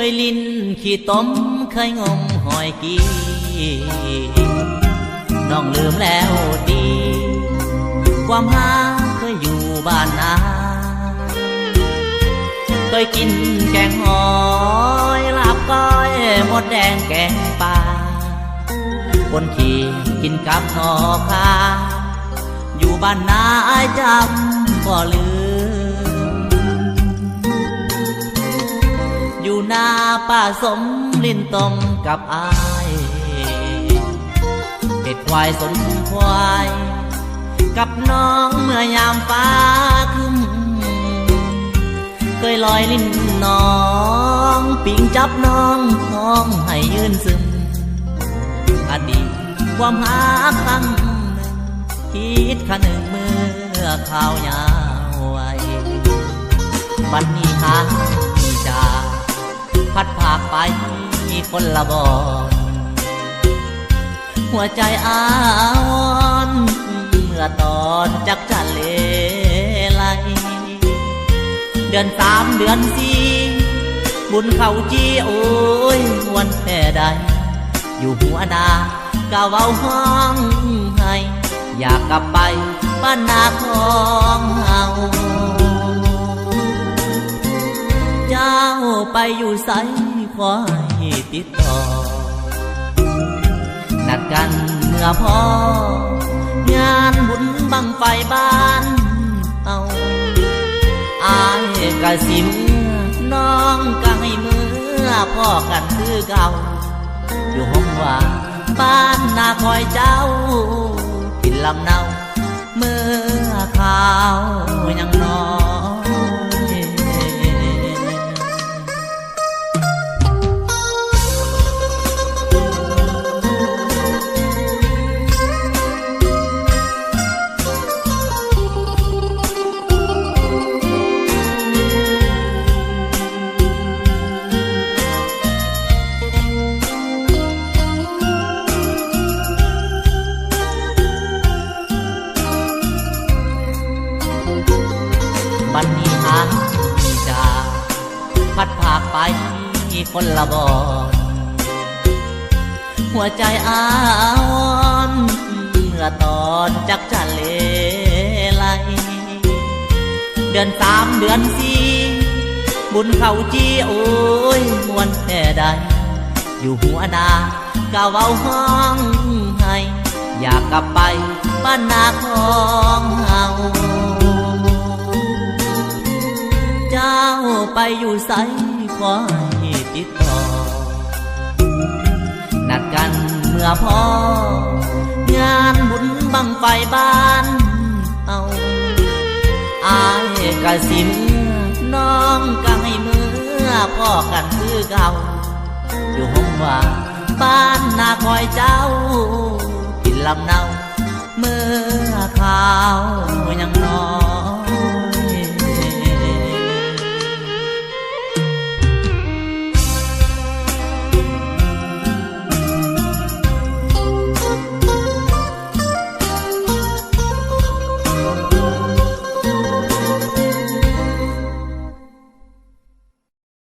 ຍຫຼິ້ນຂີ້ຕົມ ເຄີຍງົມຫອຍກີ້ ນ້ອງລືມແລ້ວຕິ ຄວາມຮັກເຄີຍຢູ່ບ້ານນາ ເຄີຍກິນແກງຫອຍ ລາບກ້ອຍ ມົດແດງແກງປາ ຄົນຂີ້ກິນກັບໜໍ່ຂ່າ ຢູ່ບ້ານນາອ້າຍຈຳບໍ່ລືມ ຢູ່ນາປ້າສົມຫຼິ້ນຕົມກັບອ້າຍ ເປັດຄວາຍສົນຄວາຍ ກັບນ້ອງເມື່ອຍາມຟ້າຄຶ້ມ ເຄີຍລອຍຫຼິ້ນນ້ອງ ປິງຈັບນ້ອງ ຮ້ອງໄຫ້ຍືນຊຶມ ອະດີດຄວາມຮັກຄັ້ງໜຶ່ງ ຄິດຄະນຶງເມື່ອຄາວຍາວໄວ ບັດນີ້ຫາຍຈາກ ພັດພາກໄປຄົນລະບ່ອນ ຫົວໃຈອາວອນ ເມື່ອຕອນຈັກຈະເລໄລ ເດືອນສາມເດືອນສີ່ ບຸນເຂົ້າຈີ່ ໂອ້ຍ ມ່ວນແທ້ໃດ ຢູ່ຫົວໜ້າກະເວົ້າຮ້ອງໄຫ້ ຢາກກັບໄປບ້ານນາຂອງເຮົາ ເຈົ້າໄປຢູ່ໃສ ຂໍໃຫ້ຕິດຕໍ່ ນັດກັນເມື່ອພໍ ງານບຸນບັ້ງໄຟບ້ານເຮົາ ອ້າຍກະຊິເມືອ ນ້ອງກະໃຫ້ເມືອ ພໍ້ກັນຄືເກົ່າ ຢູ່ໂຮງວານບ້ານນາຄອຍເຈົ້າ ກິນລຳເນົາ ເມື່ອຄາວຍັງນ້ອຍ ບັດນີ້ຫາຍຈາກ ພັດພາກໄປຄົນລະບ່ອນ ຫົວໃຈອາວອນ ເມື່ອຕອນຈັກຈະເລໄລ ເດືອນສາມເດືອນສີ່ ບຸນເຂົ້າຈີ່ ໂອ້ຍ ມ່ວນແທ້ໃດ ຢູ່ຫົວໜ້າກະເວົ້າຮ້ອງໄຫ້ ຢາກກັບໄປບ້ານນາຂອງເຮົາ ເຈົ້າໄປຢູ່ໃສ ຂໍໃຫ້ຕິດຕໍ່ ນັດກັນເມື່ອພໍ ງານບຸນບັ້ງໄຟບ້ານເຮົາ ອ້າຍກະຊິເມືອ ນ້ອງກະໃຫ້ເມືອ ພໍ້ກັນຄືເກົ່າ ຢູ່ໂຮງວານບ້ານນາຄອຍເຈົ້າ ກິນລຳເນົາ ເມື່ອຄາວຍັງນ້ອຍ.